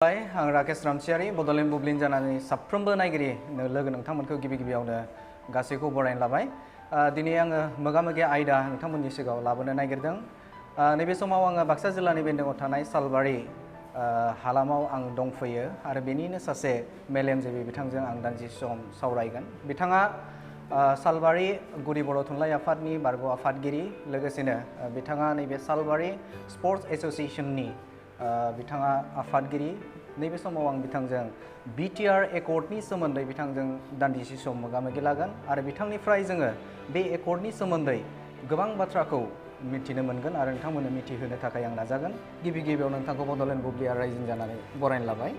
आं राकेश रामसियारि बड'लेण्ड बुब्लिन जानानै साफ्रोमबो नायगिरि लोगो नोंथांमोनखौ गिबियावनो गासैखौ बरायना लाबाय। दिनै आङो मोगा-मोगि आयदा नोंथांमोननि सिगाङाव लाबोनो नागिरदों। नैबे समाव आङो बाक्सा जिल्लानि बेन्दोङाव थानाय सालबारि हालामाव आं दंफैयो आरो बेनिनो सासे मेलेमजिबि बिथांजों आं दान्दिसे सम सावरायगोन। बिथाङा सालबारि गुदि बर' थुनलाइ आफादनि बारग' आफादगिरि, लोगोसेनो बिथाङा नैबे सालबारि स्पर्ट्स एस'सिएशननि बिथाङा आफादगिरि। नैबे समाव आं बिथांजों बिटिआर एकर्डनि सोमोन्दै बिथांजों दान्दिसे सम मोगा-मोगि लागोन आरो बिथांनिफ्राय जोङो बे एकर्डनि सोमोन्दै गोबां बाथ्राखौ मिथिनो मोनगोन आरो नोंथांमोननो मिथिहोनो थाखाय आं नाजागोन। गिबियाव नोंथांखौ बड'लेण्ड बुब्लिया रायजो जानानै बरायना लाबाय।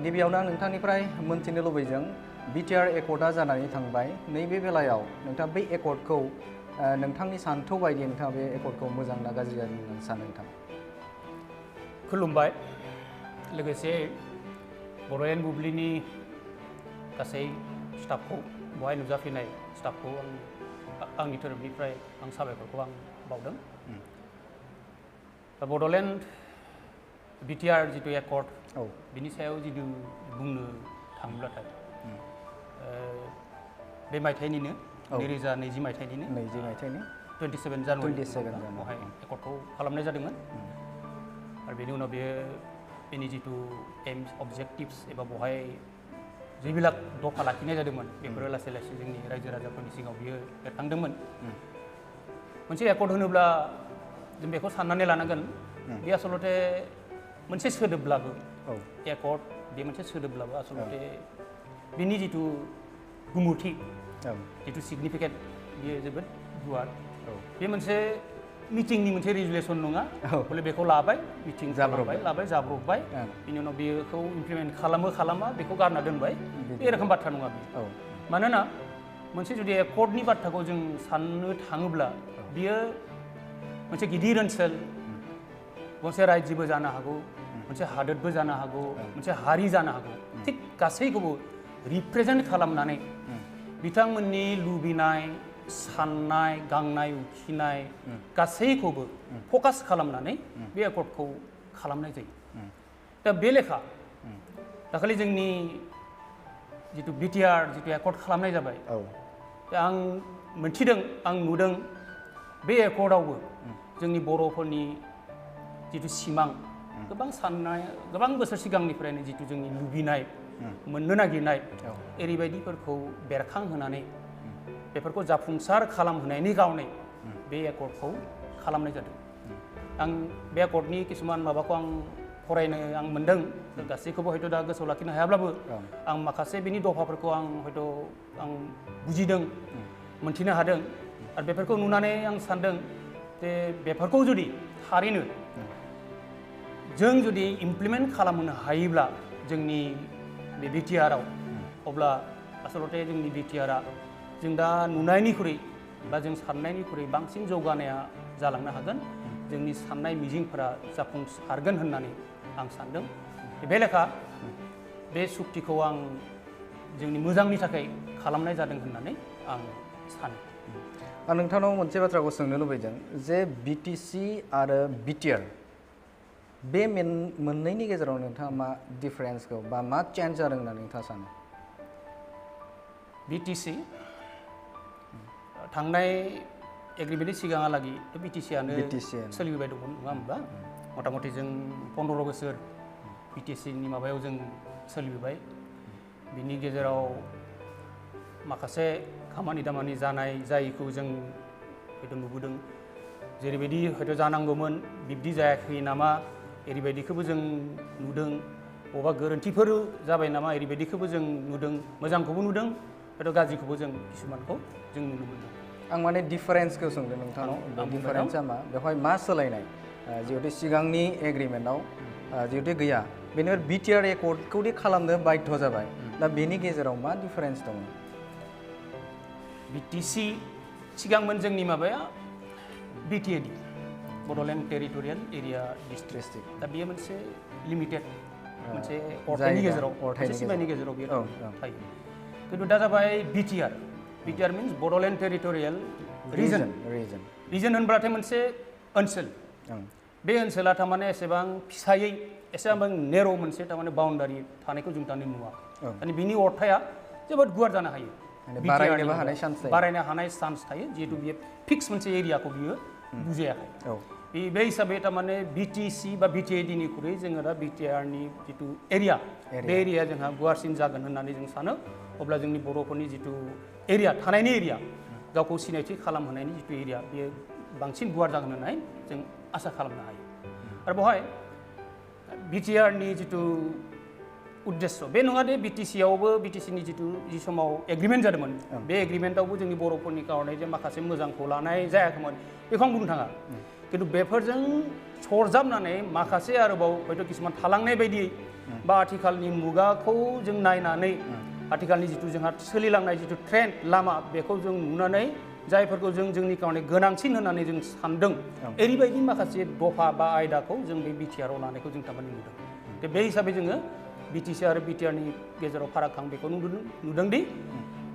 गिबियावनो आं नोंथांनिफ्राय मोनथिनो लुबैदों, बिटिआर एकर्डआ जानानै थांबाय, नैबे बेलायाव नोंथाङा बै एकर्डखौ नोंथांनि सान्थौ बायदि नोंथाङा बे एकर्डखौ मोजां ना गाज्रि जादों होननानै सानो नोंथां? खुलुमबाय। लोगोसे बड'लेण्ड बुब्लिनि गासै स्टाफखौ, बेवहाय नुजाफैनाय स्टाफखौ आंनि तरफनिफ्राय आं साबायखरखौ आं बावदों। बड'लेण्ड बिटिआर जिथु एकर्ड, बिनि सायाव जिथु बुंनो थाङोब्लाथाय बे मायथाइनिनो 2020 मायथाइनिनो 27 जानुवारि बेवहाय एकर्डखौ खालामनाय जादोंमोन। आरो बेनि उनाव बेनि जिथु एम्स अबजेक्टिभ्स एबा बेवहाय जिबिलाक दफा लाखिनाय जादोंमोन, बेफोरो लासै लासै जोंनि रायजो राजाफोरनि सिगाङाव बियो बेरखांदोंमोन। मोनसे एकर्ड होनोब्ला जों बेखौ साननानै लानांगोन, बे आसलते मोनसे सोदोबब्लाबो एकर्ड, बे मोनसे सोदोबब्लाबो आसलते बिनि जिथु गुमुरथि, जिथु सिगनिफिकेन्ट, बियो जोबोद गुवार। बे मोनसे मिटिंनि मोनसे रिजुलेसन नङा, हले बेखौ लाबाय, मिटिं जाब्रबबाय, बिनि उनाव बेखौ इमप्लिमेन्ट खालामा बेखौ गारना दोनबाय, बे रोखोम बाथ्रा नङा बियो। मानोना मोनसे जुदि एकर्डनि बाथ्राखौ जों साननो थाङोब्ला, बियो मोनसे गिदिर ओनसोल, मोनसे रायजोबो जानो हागौ, मोनसे हादोरबो जानो हागौ, मोनसे हारि जानो हागौ, थिग गासैखौबो रिप्रेजेन्ट खालामनानै बिथांमोननि लुबैनाय, साननाय, गांनाय उखैनाय गासैखौबो फकास खालामनानै बे एकर्डखौ खालामनाय जायो। दा बे लेखा दाखालि जोंनि जिथु बिटिआर जिथु एकर्ड खालामनाय जाबाय, आं मोनथिदों, आं नुदों, बे एकर्डआवबो जोंनि बर'फोरनि जिथु सिमां, गोबां साननाय, गोबां बोसोर सिगांनिफ्रायनो जिथु जोंनि लुबैनाय, मोननो नागिरनाय, ओरैबायदिफोरखौ बेरखांहोनानै बेफोरखौ जाफुंसार खालामहोनायनि गावनै बे एकर्डखौ खालामनाय जादों। आं बे एकर्डनि किसुमान माबाखौ आं फरायनो मोनदों, गासैखौबो हयथ' दा गोसोआव लाखिनो हायाब्लाबो आं माखासे बिनि दफाफोरखौ आं बुजिदों, मोनथिनो हादों। आरो बेफोरखौ नुनानै आं सानदों जे बेफोरखौ जुदि थारैनो जों जुदि इमप्लिमेन्ट खालामनो हायोब्ला जोंनि बे बिटिआरआव, अब्ला आसलते जोंनि बिटिआरआ जों दा नुनायनिख्रुइ बा जों साननायनिख्रुइ बांसिन जौगानाया जालांनो हागोन। जोंनि साननाय मिजिंफोरा जाफुंसारगोन होननानै आं सानदों। बे लेखा बे सुक्तिखौ आं जोंनि मोजांनि थाखाय खालामनाय जादों होननानै आं सानो। आं नोंथांनाव मोनसे बाथ्राखौ सोंनो लुबैदों जे बिटिसि आरो बिटिआर, बे मोननैनि गेजेराव नोंथाङा मा डिफारेन्सखौ बा मा चेन्ज जादों होननानै नोंथाङा सानो? बिटिसि थांनाय एग्रिमेन्टनि सिगाङालागै बिटिसिआनो सोलिबाय दंमोन, नङा होमबा? मथा मथि जों 15 बोसोर बिटिसिनि माबायाव जों सोलिबोबाय। बिनि गेजेराव माखासे खामानि दामानि जायखौ जों हयथ' नुबोदों, जेरैबायदि हयथ' जानांगौमोन बिब्दि जायाखै नामा, ओरैबायदिखौबो जों नुदों। बबेबा गोरोन्थिफोर जाबाय नामा, ओरैबायदिखौबो जों नुदों। मोजांखौबो नुदों, हयथ' गाज्रिखौबो जों किसुमानखौ जों नुनो मोनदों। आं माने डिफारेन्सखौ सोंदों नोंथांनाव, डिफारेन्सआ मा, बेवहाय मा सोलायनाय? जिहेतु सिगांनि एग्रिमेन्टआव जिहेतु गैया, बेनिफ्राय बिटिआर एकर्डखौ खालामनो बाध्य जाबाय, दा बेनि गेजेराव मा डिफारेन्स दङ? बिटिसि सिगांमोन जोंनि माबाया BTAD, Bodoland territorial area district. दा बेयो मोनसे लिमिटेड, मोनसे अरथाइनि गेजेराव, मोनसे सिमानि गेजेराव बेयो थायो। खिन्थु दा जाबाय BTR. BTR means Bodoland territorial region होनब्लाथाय मोनसे ओनसोल, बे ओनसोला थारमाने एसेबां फिसायै एसेबां नेर' मोनसे थारमाने बाउन्डारि थानायखौ जों दानि नुवा माने बिनि अरथाया जोबोद गुवार जानो हायो बारायनो हानाय चान्स थायो जिहेतु बियो फिक्स मोनसे एरियाखौ बियो बुजायाखै बे हिसाबै थारमाने BTC बा BTAD निख्रुइ जोङो दा BTR नि जितु एरिया बे एरिया जोंहा गुवारसिन जागोन होननानै जों सानो अब्ला जोंनि बर'फोरनि जितु एरिया थानायनि एरिया गावखौ सिनायथि खालामहोनायनि जितु एरिया बेयो बांसिन गुवार जागोन होननानै जों आसा खालामनो हायो आरो बेवहाय BTR नि जितु उद्देश्य बे नङा दे BTC आवबो BTC नि जितु जि समाव एग्रिमेन्ट जादोंमोन बे एग्रिमेन्टआवबो जोंनि बर'फोरनि कारणे जे माखासे मोजांखौ लानाय जायाखैमोन बेखौ आं बुंनो थाङा किन्तु बेफोरजों सरजाबनानै माखासे आरोबाव हयथ' किसुमान थालांनाय बायदि बा आथिखालनि मुगाखौ जों नायनानै आथिखालनि जितु जोंहा सोलिलांनाय जितु ट्रेन्ड लामा बेखौ जों नुनानै जायफोरखौ जों जोंनि कारणे गोनांसिन होननानै जों सानदों ओरैबायदि माखासे दफा बा आयदाखौ जों बे BTR आव लानायखौ जों थारमाने नुदों बे हिसाबै जोङो BTC आरो BTR नि गेजेराव फाराग आं बेखौ नुदोंदि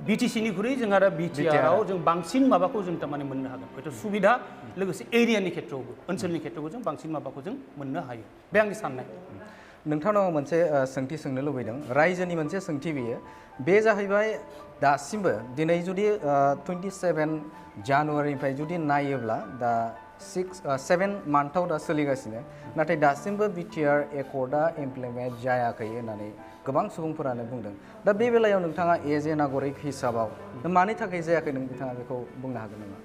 BTC निख्रुइ जोंहा दा BTR आव जों बांसिन माबाखौ जों थारमाने मोननो हागोन हयथ' सुबिदा लोगोसे एरियानि खेत्रआवबो ओनसोलनि खेत्रआवबो जों बांसिन माबाखौ जों मोननो हायो बे आंनि साननाय नोंथांनाव मोनसे सोंथि सोंनो लुबैदों रायजोनि मोनसे सोंथि बेयो बे जाहैबाय दासिमबो दिनै जुदि 27 जानुवारिनिफ्राय जुदि नायोब्ला दा 7 मान्थआव दा सोलिगासिनो नाथाय दासिमबो BTR एकर्डआ इमप्लिमेन्ट जायाखै होननानै गोबां सुबुंफोरानो बुंदों दा बे बेलायाव नोंथाङा एज ए नागरिक हिसाबाव मानि थाखाय जायाखै बिथाङा बेखौ बुंनो हागोन नामा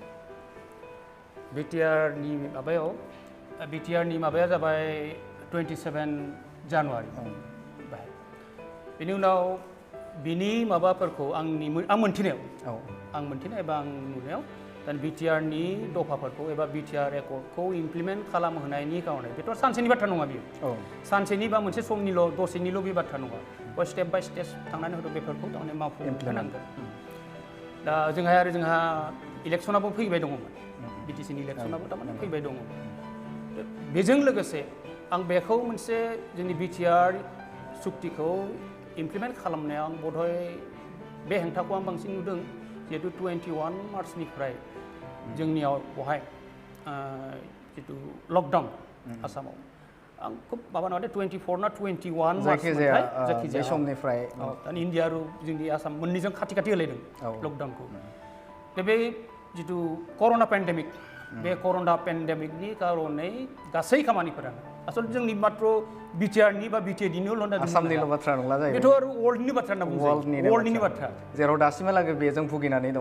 BTR नि माबाया जाबाय 27 जानुवारि बेनि उनाव बिनि माबाफोरखौ आं मोनथिनाय एबा आं नुनायाव दा BTR नि दफाफोरखौ एबा BTR एकर्डखौ इमप्लिमेन्ट खालामहोनायनि कारणे बेथ' सानसेनि बाथ्रा नङा बियो सानसेनि बा मोनसे समनिल' दसेनिल' बे बाथ्रा नङा स्टेप बाय स्टेप थांनानै हयथ' बेफोरखौ थारमाने मावफुंनांगोन दा जोंहा इलेक्सनाबो फैबाय दङमोन BTC नि इलेक्सनाबो थारमाने फैबाय दङ बेजों लोगोसे आं बेखौ मोनसे जोंनि BTR सुक्तिखौ इमप्लिमेन्ट खालामनायाव आं बधय बे हेंथाखौ आं बांसिन नुदों जिहेतु 21 मार्चनिफ्राय जोंनियाव बेवहाय जितु लकडाउन आसामाव आं खुब माबा नङा दे 24 ना 21 जायखिजाया समनिफ्राय दानि इन्डिया आरो जोंनि आसाम मोननैजों खाथि होलायदों लकडाउनखौ दा बे जितु कर'ना पेन्डेमिक बे कर'ना पेन्डेमिकनि कारणे गासै खामानिफोरानो आसलते जोंनि मात्र BTR नि बा BTAD निल' आसामनिल' बाथ्रा नंला जायो बेथ' आरो वर्ल्डनि बाथ्रा होनना बुंजायो वर्ल्डनि बाथ्रा जेराव दासिमहालागै बेजों भुगिनानै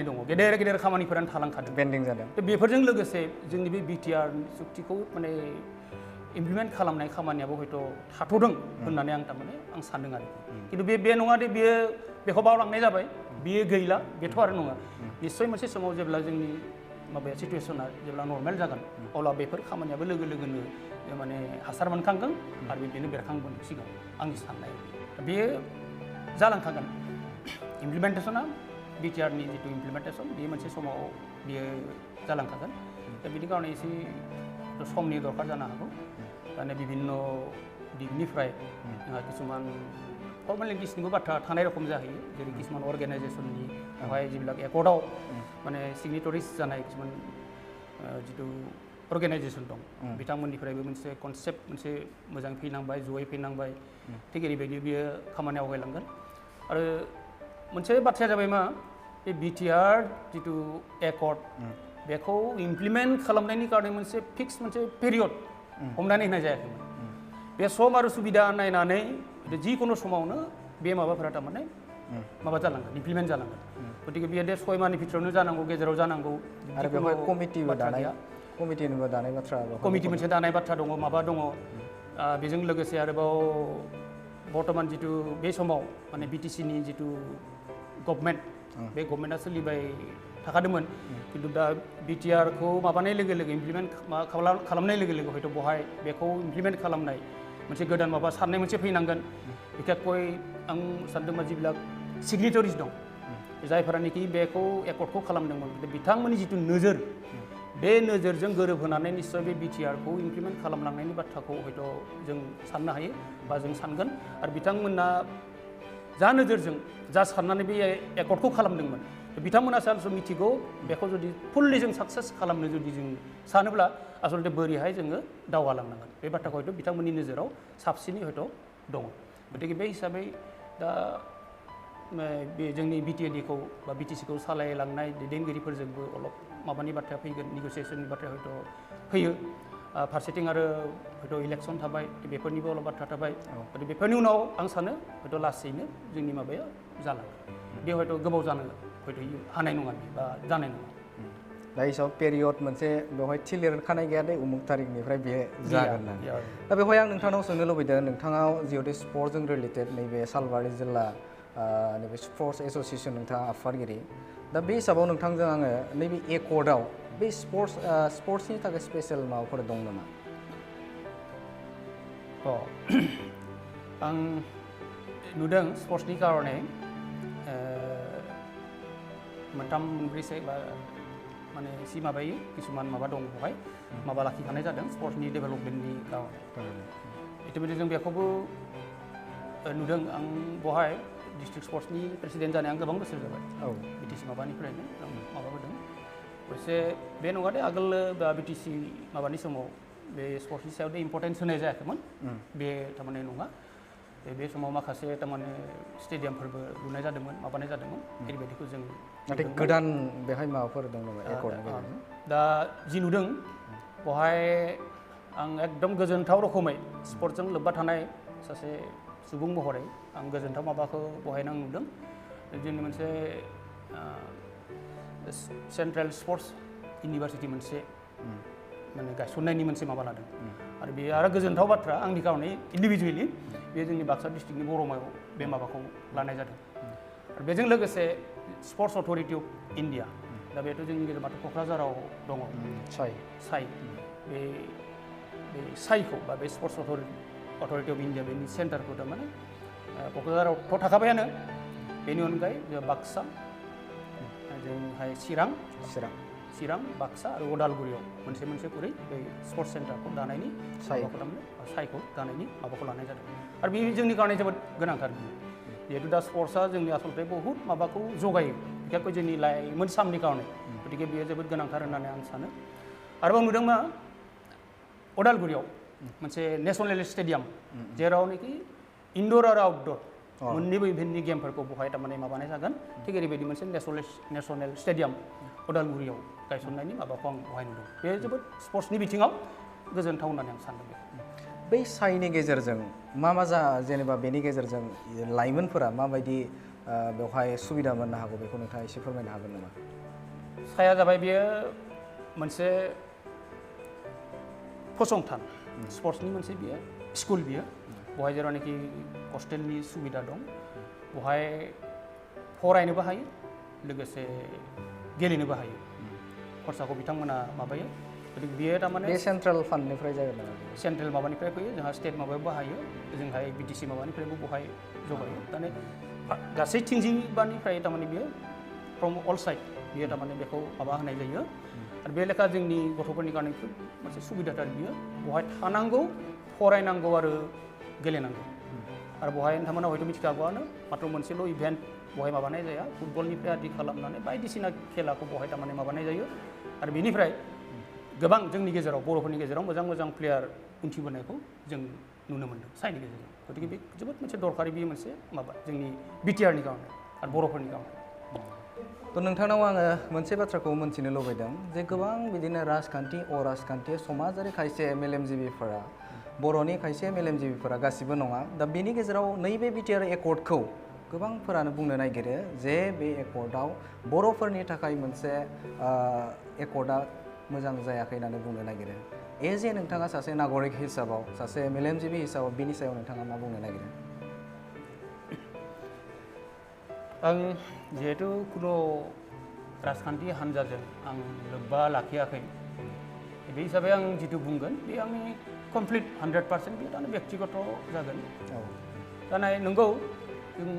दङ गेदेर खामानिफोरानो थालांखादों पेन्डिं जादों बेफोरजों लोगोसे जोंनि बे BTR सुक्तिखौ माने इमप्लिमेन्ट खालामनाय खामानियाबो हयथ' थाथ'दों होननानै आं थारमाने आं सानदों आरो खिन्थु बे नङा दे बेखौ बावलांनाय जाबाय बियो गैला बेथ' आरो नङा निस्सय मोनसे समाव जेब्ला जोंनि माबाया सिटुवेसना जेब्ला नर्मेल जागोन अब्ला बेफोर खामानियाबो लोगोनो माने हासार मोनखांगोन आरो बिदिनो बेरखांबोसिगोन आंनि साननाय बेयो जालांखागोन इमप्लिमेन्टेसना BTR नि जितु इमप्लिमेन्टेसन बेयो मोनसे समाव बियो जालांखागोन दा बिनि कारणे एसे समनि दरकार जानो हागौ माने बिभिन्न दिगनिफ्राय जोंहा किसुमान फर्मेलिटिसनिबो बाथ्रा थानाय रखम जाहैयो जेरै किसुमान अर्गेनाइजेसननि बेवहाय जिবিলাক एकर्डआव माने सिगनेटरिस जानाय किसुमान जितु अर्गेनाइजेसन दं बिथांमोननिफ्रायबो मोनसे कनसेप्ट मोनसे मोजां फैनांबाय जयै फैनांबाय थिग ओरैबायदि बियो खामानियाव आवगायलांगोन आरो मोनसे बाथ्राया जाबाय मा बे BTR जितु एकर्ड बेखौ इमप्लिमेन्ट खालामनायनि कारणे मोनसे फिक्स मोनसे पिरियड हमनानै होनाय जायाखैमोन बे सम आरो सुबिदा नायनानै जिखुनु समावनो बे माबाफोरा थारमाने माबा जालांगोन इमप्लिमेन्ट जालांगोन गतिके बेयो 6 मासनि भितरावनो जानांगौ गेजेराव जानांगौ आरो बेवहाय कमिटिनिबो दानाय बाथ्रा कमिटि मोनसे दानाय बाथ्रा दङ माबा दङ बेजों लोगोसे आरोबाव बर्तमान जितु बे समाव माने BTC नि जितु गभर्नमेन्ट बे गभर्नमेन्टआ सोलिबाय थाखादोंमोन किन्तु दा BTR खौ माबानाय लोगो इमप्लिमेन्ट खालामनाय लोगो हयथ' बेवहाय बेखौ इमप्लिमेन्ट खालामनाय मोनसे गोदान माबा साननाय मोनसे फैनांगोन बिखेखय आं सानदोंबा जिবিলাক सिगनेटरिस दं जायफोरानोखि बेखौ एकर्डखौ खालामदोंमोन बिथांमोननि जितु नोजोर बे नोजोरजों गोरोबहोनानै निस्सय बे BTR खौ इमप्लिमेन्ट खालामलांनायनि बाथ्राखौ हयथ' जों साननो हायो बा जों सानगोन आरो बिथांमोना जा नोजोरजों जा साननानै बे एकर्डखौ खालामदोंमोन बिथांमोना सानसे मिथिगौ बेखौ जुदि फुल्लि जों साक्सेस खालामनो जुदि जों सानोब्ला आसलते बोरैहाय जोङो दावगालांनांगोन बे बाथ्राखौ हयथ' बिथांमोननि नोजोराव साबसिनै हयथ' दङ गतिके बे हिसाबै दा बे जोंनि बिटिएडिखौ बा बिटिसिखौ सालायलांनाय दैदेनगिरिफोरजोंबो अलप माबानि बाथ्राया फैगोन निगसियेसननि बाथ्राया हयथ' फैयो फारसेथिं आरो हयथ' इलेक्सन थाबाय बेफोरनिबो अलप बाथ्रा थाबाय गतिके बेफोरनि उनाव आं सानो हयथ' लासैनो जोंनि माबाया जालाङो बे हयथ' गोबाव जानो हयथ' हानाय नङा बा जानाय नङा दा हिसाब पेरियड मोनसे बेवहाय थि लिरखानाय गैया दे उमुक तारिखनिफ्राय बे जागोन होननानै दा बेवहाय आं नोंथांनाव सोंनो लुबैदों नोंथाङा जिहेतु स्पर्टजों रिलेटेड नैबे सालबारि जिल्ला नैबे स्पर्ट्स एस'सिएसन नोंथाङा आफादगिरि दा बे हिसाबाव नोंथांजों आङो नैबे एकर्डआव बे स्पर्ट्सनि थाखाय स्पेसियेल माबाफोर दं नामा आं नुदों स्पर्ट्सनि कारणे मोनथाम मोनब्रैसो बा माने एसे माबायो किसुमान माबा दं बेवहाय माबा लाखिखानाय जादों स्पर्ट्सनि डेभेलपमेन्टनि कारणे इतिमধ্যে जों बेखौबो नुदों आं बेवहाय डिस्ट्रिक्ट स्पर्ट्सनि प्रेसिडेन्ट जानाय आं गोबां बोसोर जाबाय बिटिसि माबानिफ्रायनो आं माबाबोदों अबयसे बे नङा दे आगोल बा बिटिसि माबानि समाव बे स्पर्ट्सनि सायाव इम्पर्टेन्स होनाय जायाखैमोन बे थारमाने नङा बे समाव माखासे थारमाने स्टेडियामफोरबो लुनाय जादोंमोन माबानाय जादोंमोन ओरैबायदिखौ जों नाथाय गोदान बेहाय माबाफोर दं नामा एकर्डनि गेजेरजों दा जि नुदों बेवहाय आं एकदम गोजोनथाव रोखोमै स्पर्ट्सजों लोब्बा थानाय सासे सुबुं महरै आं गोजोनथाव माबाखौ बेवहायनो आं नुदों जोंनि मोनसे सेन्ट्रेल स्पर्ट्स इउनिभार्सिटि मोनसे माने गायसननायनि मोनसे माबा लादों आरो बे आरो गोजोनथाव बाथ्रा आंनि कारणे इन्डिभिजुवेलि बे जोंनि बाक्सा डिस्ट्रिक्टनि बरमायाव बे माबाखौ लानाय जादों आरो बेजों लोगोसे स्पर्ट्स अथरिटि अफ इन्डिया दा बेथ' जोंनि गेजेराव क'क्राझाराव दङ साइ बे साइखौ बा बे स्पर्ट्स अथरिटि अफ इन्डिया बेनि सेन्टारखौ थारमाने क'क्राझारावथ' थाखाबायानो बेनि अनगायै जों बाक्सा जोंहाय चिरां बाक्सा आरो उदालगुरियाव मोनसे खुरै बे स्पर्ट्स सेन्टारखौ दानायनि माबाखौ थारमाने साइखौ दानायनि माबाखौ लानाय जादों आरो बे जोंनि कारणे जोबोद गोनांथार जिहेतु दा स्पर्ट्सआ जोंनि आसलते बहुद माबाखौ जगायो बिखेखকৈ जोंनि लाइमोन सामनि कारणे गतिके बेयो जोबोद गोनांथार होननानै आं सानो आरोबाव नुदों मा उदालगुरियाव मोनसे नेसनेल स्टेडियाम जेरावनोखि इनडोर आरो आउटडोर मोननैबो इभेन्टनि गेमफोरखौ बेवहाय थारमाने माबानाय जागोन थिग ओरैबायदि मोनसे नेसनेल स्टेडियाम उदालगुरियाव गायसननायनि माबाखौ आं बेवहाय नुदों बे जोबोद स्पर्ट्सनि बिथिङाव गोजोनथाव होननानै आं सानदों बै साइनि गेजेरजों मा जेनेबा बेनि गेजेरजों लाइमोनफोरा माबायदि बेवहाय सुबिदा मोननो हागौ बेखौ नोंथाङा एसे फोरमायनो हागोन नामा साया जाबाय बेयो मोनसे फसंथान स्पर्ट्सनि मोनसे बियो स्कुल बियो बेवहाय जेरावनाखि हस्टेलनि सुबिदा दं बेवहाय फरायनोबो हायो लोगोसे गेलेनोबो हायो खरसाखौ बिथांमोना माबायो गतिके बियो थारमाने बे सेन्ट्रेल फान्डनिफ्राय जागोन नामा सेन्ट्रेल माबानिफ्राय फैयो जोंहा स्टेट माबायावबो हायो जोंहाय बिटिसि माबानिफ्रायबो बेवहाय जगायो माने गासै थिंजिबानिफ्राय थारमाने बियो फ्रम अल साइड बियो थारमाने बेखौ माबा होनाय जायो आरो बे लेखा जोंनि गथ'फोरनि कारणे मोनसे सुबिदाथार बियो बेवहाय थानांगौ फरायनांगौ आरो गेलेनांगौ आरो बेवहाय नोंथांमोना हयथ' मिथिखागौआनो मात्र मोनसेल' इभेन्ट बेवहाय माबानाय जाया फुटबलनिफ्राय आदि खालामनानै बायदिसिना खेलाखौ बेवहाय थारमाने माबानाय जायो आरो बेनिफ्राय गोबां जोंनि गेजेराव बर'फोरनि गेजेराव मोजां प्लेयार उन्थिबोनायखौ जों नुनो मोन्दों साइनि गेजेरजों गतिके बे जोबोद मोनसे दरखारि बेयो मोनसे माबा जोंनि बिटिआरनि कारणे आरो बर'फोरनि कारणे थ' नोंथांनाव आङो मोनसे बाथ्राखौ मोन्थिनो लुबैदों जे गोबां बिदिनो राजखान्थि अराजखान्थि समाजारि खायसे मेलेमजिबिफोरा बर'नि खायसे मेलेमजिबिफोरा गासिबो नङा दा बेनि गेजेराव नैबे बिटिआर एकर्डखौ गोबांफोरानो बुंनो नागिरो जे बे एकर्डआव बर'फोरनि थाखाय मोनसे एकर्डआ मोजां जायाखै होननानै बुंनो नागिरो एजे नोंथाङा सासे नागरिक हिसाबाव सासे मेलेमजिबि हिसाबाव बिनि सायाव नोंथाङा मा बुंनो नागिरो आं जिहेतु कुनु राजखान्थि हान्जाजों आं लोब्बा लाखियाखै बे हिसाबै आं जितु बुंगोन बे आंनि कमप्लिट 100% बे दानो व्यक्तिगत जागोन दानाय नंगौ जों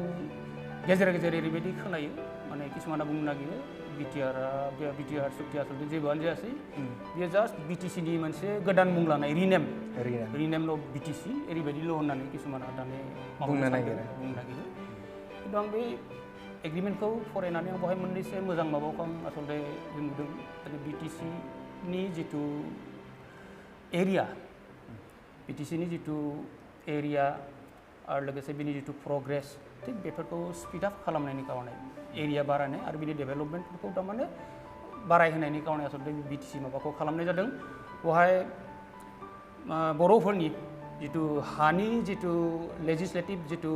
गेजेर ओरैबायदि खोनायो माने किसुमाना बुंनो नागिरो बिटिआर सुक्ति आसलते जेबोआनो जायासै बेयो जास्ट बिटिसिनि मोनसे गोदान मुं लानाय रिनेम अफ बिटिसि ओरैबायदिल' होननानै किसुमाना दाने बुंनो नागिरो खिन्थु आं बे एग्रिमेन्टखौ फरायनानै आं बहाय मोननैसो मोजां माबाखौ आं आसलते जों नुदों BTC नि जितु एरिया BTC नि जितु एरिया आरो लोगोसे बिनि जितु प्रग्रेस थिग बेफोरखौ स्पिड आप खालामनायनि कारणे एरिया बारायनाय आरो बिनि डेभेलपमेन्टफोरखौ थारमाने बारायहोनायनि कारणे आसलते BTC माबाखौ खालामनाय जादों बहाय बर'फोरनि जितु हानि जितु लेजिस्लेटिभ जितु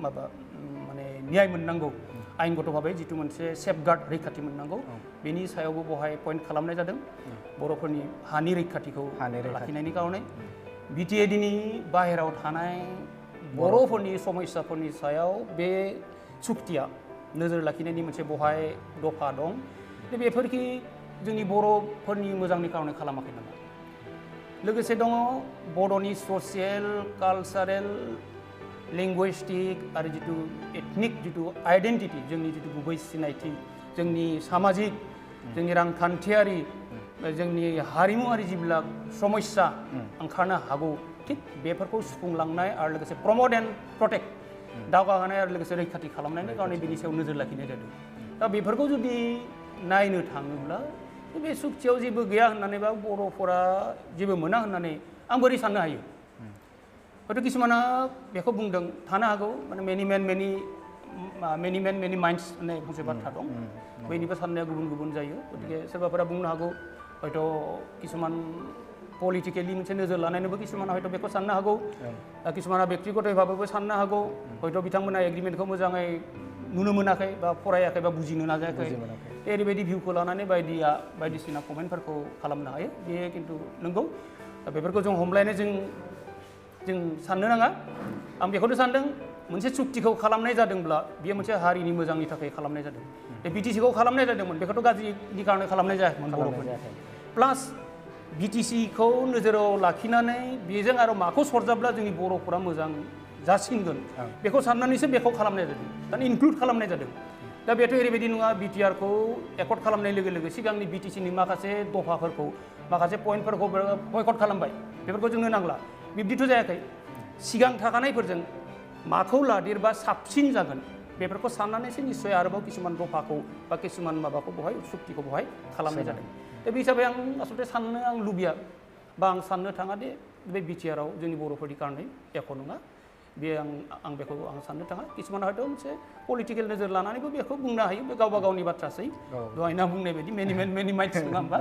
माबा माने न्याय मोननांगौ आयेनगत भाबै जितु मोनसे सेफगार्ड रैखाथि मोननांगौ बेनि सायावबो बहाय पइन्ट खालामनाय जादों बर'फोरनि हानि रैखाथिखौ लाखिनायनि कारणे BTADनि बाहेराव थानाय बर'फोरनि समस्याफोरनि सायाव बे चुक्तिया नोजोर लाखिनायनि मोनसे बहाय दफा दं बेफोरखि जोंनि बर'फोरनि मोजांनि कारणे खालामाखै नामा लोगोसे दङ बड'नि ससियेल कालचारेल लिंगुइस्टिक आरो जितु एथनिक जितु आइडेन्टिटि जोंनि जितु गुबै सिनायथि जोंनि सामाजिक जोंनि रांखान्थियारि जोंनि हारिमुआरि जिबिलाक समस्या ओंखारनो हागौ थिग बेफोरखौ सुफुंलांनाय आरो लोगोसे प्रमट एन्ड प्रटेक्ट दावगाहोनाय आरो लोगोसे रैखाथि खालामनायनि कारणे बिनि सायाव नोजोर लाखिनाय जादों दा बेफोरखौ जुदि नायनो थाङोब्ला बे सुक्तियाव जेबो गैया होननानै बा बर'फोरा जेबो मोना होननानै आं बोरै साननो हायो हयथ' किसुमाना बेखौ बुंदों थानो हागौ माने मेनि मेन मेनि माइन्डस होननाय मोनसे बाथ्रा दं बयनिबो साननाया गुबुन गुबुन जायो गतिके सोरबाफोरा बुंनो हागौ हयथ' किसुमान पलिटिकेलि मोनसे नोजोर लानानैबो किसुमाना हयथ' बेखौ साननो हागौ किसुमाना बेक्तिगत भाबैबो साननो हागौ हयथ' बिथांमोना एग्रिमेन्टखौ मोजाङै नुनो मोनाखै बा फरायाखै बा बुजिनो नाजायाखै ओरैबायदि भिउखौ लानानै बायदिसिना कमेन्टफोरखौ खालामनो हायो बेयो खिन्थु नंगौ बेफोरखौ जों हमलायनो जों साननो नाङा आं बेखौनो सानदों मोनसे चुक्तिखौ खालामनाय जादोंब्ला बेयो मोनसे हारिनि मोजांनि थाखाय खालामनाय जादों BTCखौ खालामनाय जादोंमोन बेखौथ' गाज्रिनि कारणे खालामनाय जायाखैमोन बर'फोरनि प्लास BTCखौ नोजोराव लाखिनानै बेजों आरो माखौ सरजाब्ला जोंनि बर'फोरा मोजां जासिनगोन बेखौ साननानैसो बेखौ खालामनाय जादों दाना इनक्लुड खालामनाय जादों दा बेथ' ओरैबायदि नङा BTRखौ एकर्ड खालामनाय लोगो लोगो सिगांनि BTCनि माखासे दफाफोरखौ माखासे पइन्टफोरखौ बयकट खालामबाय बेफोरखौ जोंनो नांला बिब्दिथ' जायाखै सिगां थाखानायफोरजों माखौ लादेरबा साबसिन जागोन बेफोरखौ साननानैसो निस्सय आरोबाव किसुमान दफाखौ बा किसुमान माबाखौ बहाय सुक्तिखौ बहाय खालामनाय जादों दा बे हिसाबै आं आसलते साननो आं लुबैया बा आं साननो थाङा दे बे BTRआव जोंनि बर'फोरनि कारणे एख' नङा बे आं बेखौ आं साननो थाङा किसुमान हयथ' मोनसे पलिटिकेल नोजोर लानानैबो बेखौ बुंनो हायो बे गावबा गावनि बाथ्रासै दहायना बुंनाय बायदि मेनि माइन्डस नङा होमबा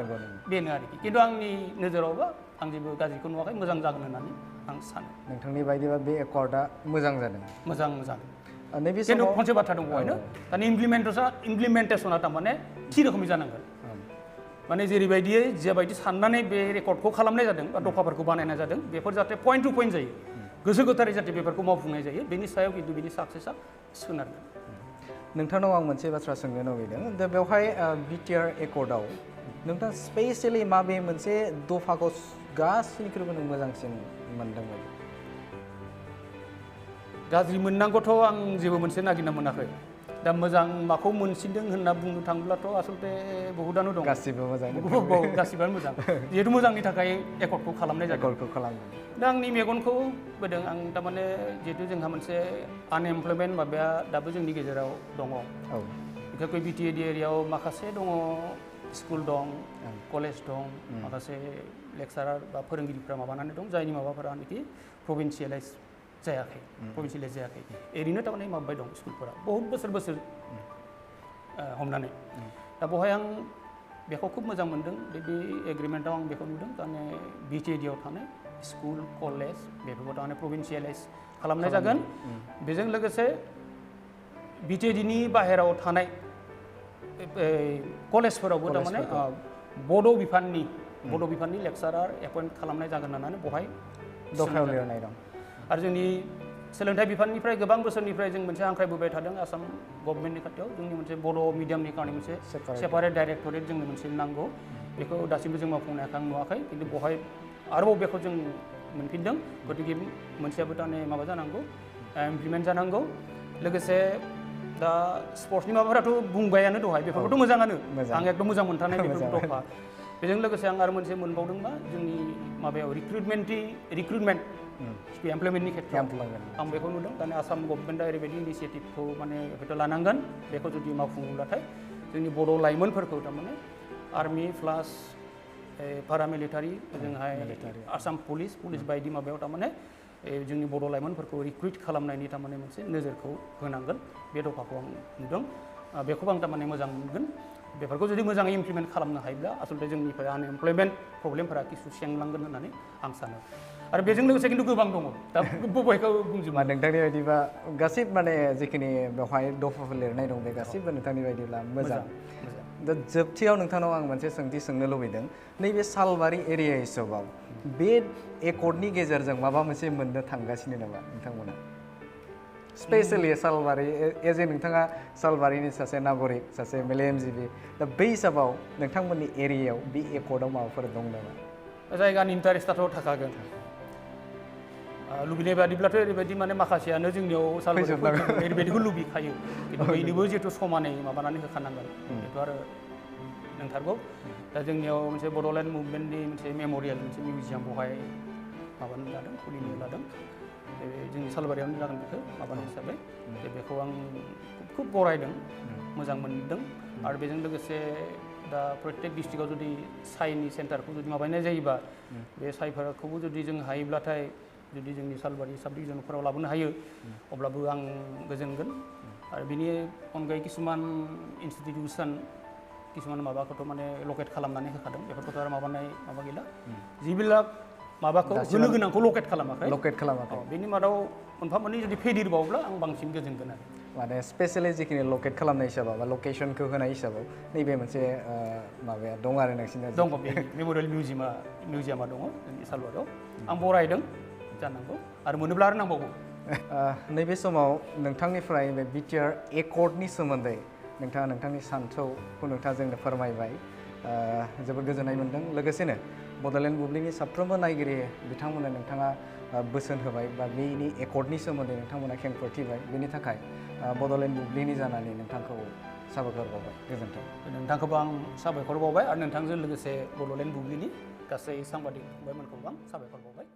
बेनो आरोखि खिन्थु आंनि नोजोरावबा आं जेबो गाज्रिखौ नुवाखै मोजां जागोन होननानै आं सानो नोंथांनि बायदिबा बे एकर्डआ मोजां जादों मोजां नैबे खिन्थु मोनसे बाथ्रा दं बेवहायनो दानि इमप्लिमेन्टेसना थारमाने थि रोखोमनि जानांगोन माने जेरैबायदियै जेबायदि साननानै बे रेकर्डखौ खालामनाय जादों बा दफाफोरखौ बानायनाय जादों बेफोर जाहाथे पइन्ट टु पइन्ट जायो गोसो गोथारै जाहाथे बेफोरखौ मावफुंनाय जायो बेनि सायाव खिन्थु बिनि साक्सेसआ सोनारगोन नोंथांनाव आं मोनसे बाथ्रा सोंनो लुबैदों दा बेवहाय BTR एकर्डआव नोंथां स्पेसियेलि माबे मोनसे दफाखौ गासैनिख्रुइबो नों मोजांसिन मोनदोंमोन गाज्रि मोननांगौथ' आं जेबो मोनसे नागिरना मोनाखै दा मोजां माखौ मोनसिनदों होनना बुंनो थाङोब्लाथ' आसलते बहुतानो दं गासिबो मोजां गासिबोआनो मोजां जिहेतु मोजांनि थाखाय एकर्डखौ खालामनाय जादों दा आंनि मेगनखौ बोदों आं थारमाने जिहेतु जोंहा मोनसे आनएमप्लयमेन्ट माबाया दाबो जोंनि गेजेराव दङ बिखेखै BTAD एरियायाव माखासे दङ स्कुल दं कलेज दं माखासे लेक्सारार बा फोरोंगिरिफ्रा माबानानै दं जायनि माबाफोरानोखि प्रभिन्सियेलाइज जायाखै ओरैनो थारमाने माबाबाय दं स्कुलफोरा बहुत बोसोर हमनानै दा बेवहाय आं बेखौ खुब मोजां मोनदों बे एग्रिमेन्टआव आं बेखौ नुदों माने BTADआव थानाय स्कुल कलेज बेफोरखौ थारमाने प्रभिन्सियेलाइज खालामनाय जागोन बेजों लोगोसे BTADनि बाहेराव थानाय कलेजफोरावबो थारमाने बड' बिफाननि लेक्सारार एपइन्ट खालामनाय जागोन होननानै बेवहाय दफायाव लिरनाय दं आरो जोंनि सोलोंथाइ बिफाननिफ्राय गोबां बोसोरनिफ्राय जों मोनसे हांख्रायबोबाय थादों आसाम गभर्नमेन्टनि खाथियाव जोंनि मोनसे बड' मिडियामनि कारणे मोनसे सेपारेट डाइरेक्टरेट जोंनो मोनसे नांगौ बेखौ दासिमबो जों मावफुंनायखौ आं नुवाखै खिन्थु बेवहाय आरोबाव बेखौ जों मोनफिनदों गतिके मोनसेयाबो थारमाने माबा जानांगौ इमप्लिमेन्ट जानांगौ लोगोसे दा स्पर्ट्सनि माबाफोराथ' बुंबायानो दहाय बेफोरखौथ' मोजाङानो आं एकदम मोजां मोनथारनाय बेफोर दफा बेजों लोगोसे आं आरो मोनसे मोनबावदों मा जोंनि माबायाव रिक्रुटमेन्ट स्किल एमप्लयमेन्टनि खेथ्रआव आं बेखौ नुदों दानि आसाम गभर्नमेन्टआ ओरैबायदि इनिशिएटिभखौ माने हयथ' लानांगोन बेखौ जुदि मावफुङोब्लाथाय जोंनि बर' लाइमोनफोरखौ थारमाने आर्मि प्लास पारामिलिटारि जोंहाय आसाम पुलिस बायदि माबायाव थारमाने जोंनि बर' लाइमोनफोरखौ रिक्रुइट खालामनायनि थारमाने मोनसे नोजोरखौ होनांगोन बे दफाखौ आं नुदों बेखौबो आं थारमाने मोजां मोनगोन बेफोरखौ जुदि मोजाङै इमप्लिमेन्ट खालामनो हायोब्ला आसलथे जोंनिफ्राय आनएमप्लयमेन्ट प्रब्लेमफोरा किसु सेंलांगोन होननानै आं सानो आरो बेजों लोगोसे खिन्थु गोबां दङ दा बबेखौ बुंजोबा नोंथांनि बायदिबा गासिबो माने जिखिनि बेवहाय दफाफोर लिरनाय दं बे गासिबो नोंथांनि बायदिब्ला मोजां दा जोबथियाव नोंथांनाव आं मोनसे सोंथि सोंनो लुबैदों नैबे सालबारि एरिया हिसाबाव बे एकर्डनि गेजेरजों माबा मोनसे मोननो थांगासिनो नामा नोंथांमोना स्पेशेलि सालबारि एज ए नोंथाङा सालबारिनि सासे नागरिक सासे मेलेमजिबि दा बै हिसाबाव नोंथांमोननि एरियायाव बे एकर्डआव माबाफोर दं नामा जायगानि इन्टारेस्टआथ' थाखागोन लुबैनाय बादिब्लाथ' ओरैबायदि माने माखासेयानो जोंनियाव सालबारियाव ओरैबायदिखौ लुबैखायो खिन्थु बयनिबो जिहेतु समानै माबानानै होखानांगोन बेथ' आरो नंथारगौ दा जोंनियाव मोनसे बड'लेण्ड मुभमेन्टनि मोनसे मेम'रियेल मोनसे मिउजियाम बेवहाय माबानो लादों खुलिनो लादों जोंनि सालबारियावनो जागोन बेखौ माबानो हिसाबै बेखौ आं खुब बरायदों मोजां मोनदों आरो बेजों लोगोसे दा प्रत्येक डिस्ट्रिक्टआव जुदि साइनि सेन्टारखौ जुदि माबानाय जायोबा बे साइफोरखौबो जुदि जों हायोब्लाथाय जुदि जोंनि सालबारि साब डिभिजनफोराव लाबोनो हायो अब्लाबो आं गोजोनगोन आरो बिनि अनगायै किसुमान इनस्टिटिउसन किसुमान माबाखौथ' माने लकेट खालामनानै होखादों बेफोरखौथ' आरो माबा गैला जिबिलाक माबाखौ होनो गोनांखौ लकेट खालामाखै बेनि मादाव मोनफा मोननै जुदि फेदेरबावब्ला आं बांसिन गोजोनगोन आरो माने स्पेशेलि जिखिनि लकेट खालामनाय हिसाबाव बा लकेसनखौ होनाय हिसाबाव नैबे मोनसे माबाया दं आरो नोंसिना दङ बे मेम'रियेल मिउजियामा दङ जोंनि सालबारियाव आं बरायदों जानांगौ आरो मोनोब्ला आरो नांबावगौ नैबे समाव नोंथांनिफ्राय बे बिटिआर एकर्डनि सोमोन्दै नोंथाङा नोंथांनि सान्थौखौ नोंथाङा जोंनो फोरमायबाय जोबोद गोजोननाय मोनदों लोगोसेनो बड'लेण्ड बुब्लिनि साफ्रोमबो नायगिरि बिथांमोननो नोंथाङा बोसोन होबाय बा बेनि एकर्डनि सोमोन्दै नोंथांमोना खेंफोरथिबाय बेनि थाखाय बड'लेण्ड बुब्लिनि जानानै नोंथांखौ साबायखर बावबाय गोजोन्थों नोंथांखौबो आं साबायखर बावबाय आरो नोंथांजों लोगोसे बड'लेण्ड बुब्लिनि गासै सांबादिक फंबायमोनखौबो आं साबायखर बावबाय